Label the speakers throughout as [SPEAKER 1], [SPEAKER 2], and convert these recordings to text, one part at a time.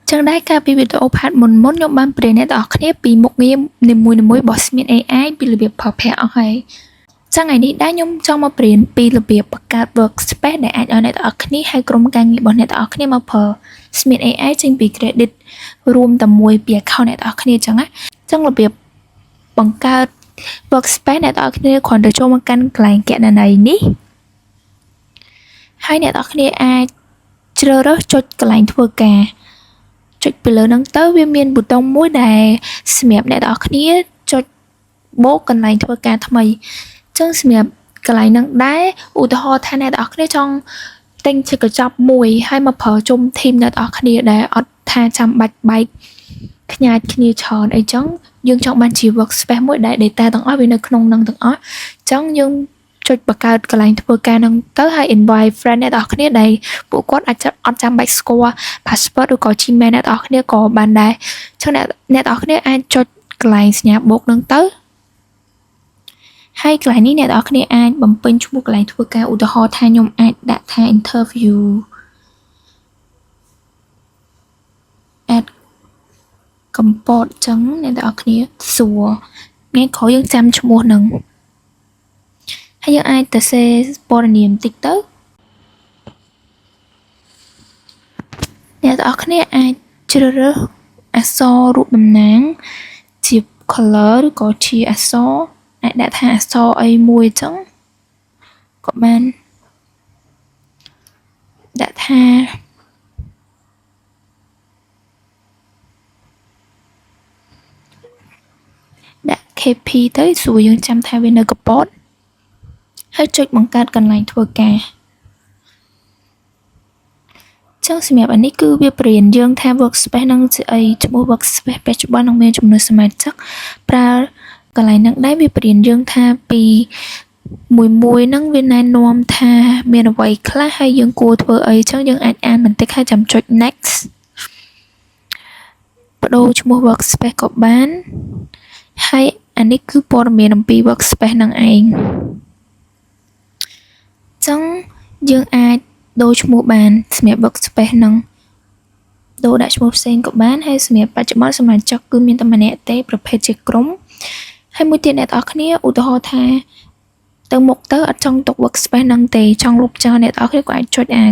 [SPEAKER 1] ចឹងដែរកាលពីវីដេអូ part មុនមុនខ្ញុំបានប្រៀនអ្នកទាំងអស់គ្នាពីមុខងារនីមួយៗរបស់ Smian AI ពីរបៀបប្រើប្រាស់អស់ហើយចឹងថ្ងៃនេះដែរខ្ញុំចង់មកប្រៀនពីរបៀបបង្កើត workspace ដែលអាចឲ្យអ្នកទាំងអស់គ្នាហើយក្រុមការងាររបស់អ្នកទាំងអស់គ្នាមកប្រើ Smian AI ចេញពី credit រួមតែមួយពី account អ្នកទាំងអស់គ្នាចឹងណាចឹងរបៀបបង្កើត workspace អ្នកទាំងអស់គ្នាគ្រាន់តែចូលមកកាន់កន្លែងគណនីនេះហើយអ្នកទាំងអស់គ្នាអាចជ្រើសរើសចុចកន្លែងធ្វើការចុចពីលើហ្នឹងទៅវាមានប៊ូតុងមួយដែលសម្រាប់អ្នកទាំងអស់គ្នាចុចបូកកន្លែងធ្វើការថ្មីចឹងសម្រាប់កន្លែងហ្នឹងដែរឧទាហរណ៍ថាអ្នកទាំងអស់គ្នាចង់ទិញជាកញ្ចប់មួយហើយមកប្រើជុំ team អ្នកទាំងអស់គ្នាដែលអត់ថាចាំបាច់បែកខ្ញាចគ្នាច្រើនអីចឹងយើងចង់បានជា workspace មួយដែល data ទាំងអស់វានៅក្នុងហ្នឹងទាំងអស់ចឹងយើងចុចបង្កើតកន្លែងធ្វើការហ្នឹងទៅហើយ invite friend អ្នកទាំងអស់គ្នាដែលពួកគាត់អាចអត់ចាំបាច់ស្គាល់ password ឬក៏ Gmail អ្នកទាំងអស់គ្នាក៏បានដែរចឹងអ្នកអ្នកទាំងអស់គ្នាអាចចុចកន្លែងសញ្ញាបូកហ្នឹងទៅហើយកន្លែងនេះអ្នកទាំងអស់គ្នាអាចបំពេញឈ្មោះកន្លែងធ្វើការឧទាហរណ៍ថាខ្ញុំអាចដាក់ថា interview at កំពតចឹងអ្នកទាំងអស់គ្នាសួរថ្ងៃក្រោយយើងចាំឈ្មោះហ្នឹងហើយយើងអាចទៅសេពណ៌នាបន្តិចទៅអ្នកទាំងអស់គ្នាអាចជ្រើសរើសអក្សររូបតំណាងជា color ឬក៏ជាអក្សរអាចដាក់ថាអក្សរអីមួយចឹងក៏បានដាក់ថាដាក់ KP ទៅស្រួលយើងចាំថាវានៅកពតហើយចុចបង្កើតកន្លែងធ្វើការចឹងសម្រាប់អានេះគឺវាបរៀនយើងថា workspace ហ្នឹងជាអីឈ្មោះ workspace បច្ចុប្បន្ននឹងមានចំនួនសមាជិកប្រើកន្លែងហ្នឹងដែរវាបរៀនយើងថាពីមួយមួយហ្នឹងវាណែនាំថាមានអ្វីខ្លះហើយយើងគួរធ្វើអីចឹងយើងអាចអានបន្តិចហើយចាំចុច next បដូរឈ្មោះ workspace ក៏បានហើយអានេះគឺព័ត៌មានអំពី workspace ហ្នឹងឯងចឹងយើងអាចដូរឈ្មោះបានសម្រាប់ workspace ហ្នឹងដូរដាក់ឈ្មោះផ្សេងក៏បានហើយសម្រាប់បច្ចុប្បន្នសមាជិកគឺមានតែម្នាក់ទេប្រភេទជាក្រុមហើយមួយទៀតអ្នកទាំងអស់គ្នាឧទាហរណ៍ថាទៅមុខទៅអត់ចង់ទុក workspace ហ្នឹងទេចង់លុបចោលអ្នកទាំងអស់គ្នាក៏អាចចុចអា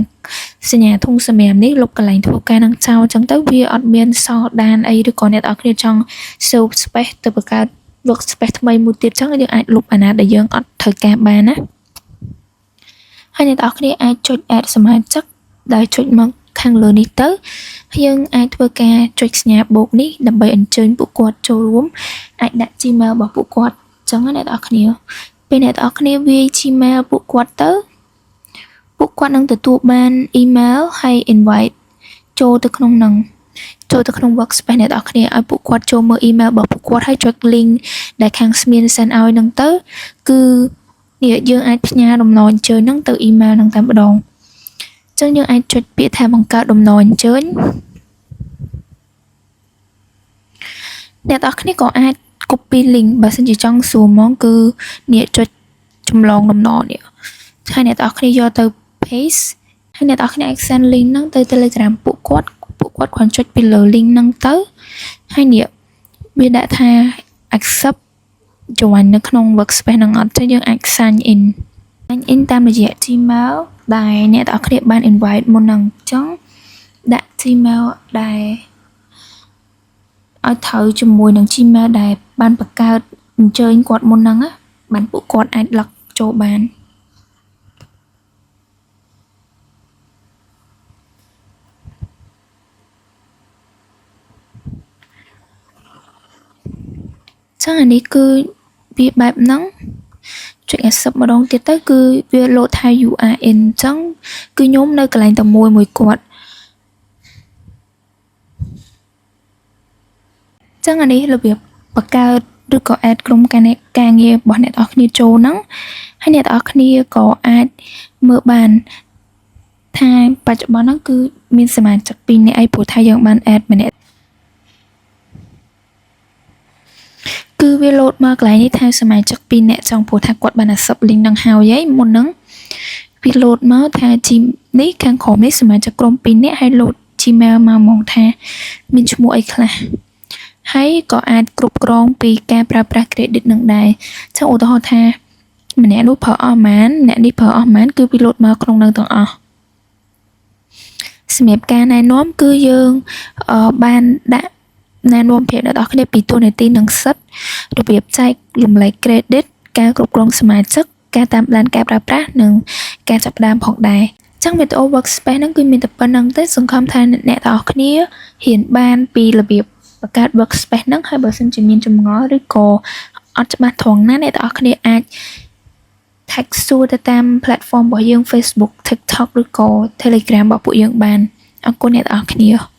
[SPEAKER 1] សញ្ញាធុងសម្រាមនេះលុបកន្លែងធ្វើការហ្នឹងចោលចឹងទៅវាអត់មានសល់ដានអីឬក៏អ្នកទាំងអស់គ្នាចង់ save space ទៅបង្កើត workspace ថ្មីមួយទៀតចឹងយើងអាចលុបអាណាដែលយើងអត់ត្រូវការបានណាហើយអ្នកទាំងអស់គ្នាអាចចុច add សមាជិកដោយចុចមកខាងលើនេះទៅយើងអាចធ្វើការចុចសញ្ញាបូកនេះដើម្បីអញ្ជើញពួកគាត់ចូលរួមអាចដាក់ Gmail របស់ពួកគាត់ចឹងណាអ្នកទាំងអស់គ្នាពេលអ្នកទាំងអស់គ្នាវាយ Gmail ពួកគាត់ទៅពួកគាត់នឹងទទួលបាន email ហើយ invite ចូលទៅក្នុងនឹងចូលទៅក្នុង workspace អ្នកទាំងអស់គ្នាឲ្យពួកគាត់ចូលមើល email របស់ពួកគាត់ហើយចុច link ដែលខាង Smian send ឲ្យនឹងទៅគឺនេះយើងអាចផ្ញើដំណអញ្ជើញហ្នឹងទៅ email ហ្នឹងតែម្ដងចឹងយើងអាចចុចពាក្យថាបង្កើតដំណអញ្ជើញអ្នកទាំងអស់គ្នាក៏អាច copy link បើសិនជាចង់សួរហ្មងគឺនេះចុចចម្លងដំណនេះហើយអ្នកទាំងអស់គ្នាយកទៅ paste ហើយអ្នកទាំងអស់គ្នាអាច send link ហ្នឹងទៅ Telegram ពួកគាត់ពួកគាត់គ្រាន់ចុចពីលើ link ហ្នឹងទៅហើយនេះវាដាក់ថា accept join នៅក្នុង workspace ហ្នឹងអត់ចឹងយើងអាច sign in sign in តាមរយៈ Gmail ដែលអ្នកទាំងអស់គ្នាបាន invite មុនហ្នឹងចឹងដាក់ Gmail ដែលឲ្យត្រូវជាមួយនឹង Gmail ដែលបានបង្កើតអញ្ជើញគាត់មុនហ្នឹងណាបានពួកគាត់អាច log ចូលបានចឹងអានេះគឺវាបែបហ្នឹងចុច accept ម្ដងទៀតទៅគឺវាលោតថា you are in ចឹងគឺខ្ញុំនៅកន្លែងតែមួយមួយគាត់ចឹងអានេះរបៀបបង្កើតឬក៏ add ក្រុមការការងាររបស់អ្នកទាំងអស់គ្នាចូលហ្នឹងហើយអ្នកទាំងអស់គ្នាក៏អាចមើលបានថាបច្ចុប្បន្នហ្នឹងគឺមានសមាជិក2នាក់អីព្រោះថាយើងបាន add ម្នាក់គឺវាលោតមកកន្លែងនេះថាសមាជិក2នាក់ចង់ព្រោះថាគាត់បាន accept link ហ្នឹងហើយឯងមុនហ្នឹងវាលោតមកថា G នេះខាងក្រោមនេះសមាជិកក្រុម2នាក់ហើយលោត Gmail មកហ្មងថាមានឈ្មោះអីខ្លះហើយក៏អាចគ្រប់គ្រងពីការប្រើប្រាស់ credit នឹងដែរចឹងឧទាហរណ៍ថាម្នាក់នោះប្រើអស់ប៉ុន្មានម្នាក់នេះប្រើអស់ប៉ុន្មានគឺវាលោតមកក្នុងនឹងទាំងអស់សម្រាប់ការណែនាំគឺយើងបានដាក់ណែនាំប្រាប់អ្នកទាំងអស់គ្នាពីតួនាទីនិងសិទ្ធិរបៀបចែករំលែក credit ការគ្រប់គ្រងសមាជិកការតាមដានការប្រើប្រាស់និងការចាប់ផ្ដើមផងដែរចឹងវីដេអូ workspace ហ្នឹងគឺមានតែប៉ុណ្ណឹងទេសង្ឃឹមថាអ្នកទាំងអស់គ្នារៀនបានពីរបៀបបង្កើត workspace ហ្នឹងហើយបើសិនជាមានចម្ងល់ឬក៏អត់ច្បាស់ត្រង់ណាអ្នកទាំងអស់គ្នាអាច tag សួរទៅតាម platform របស់យើង Facebook, TikTok ឬក៏ Telegram របស់ពួកយើងបានអរគុណអ្នកទាំងអស់គ្នា។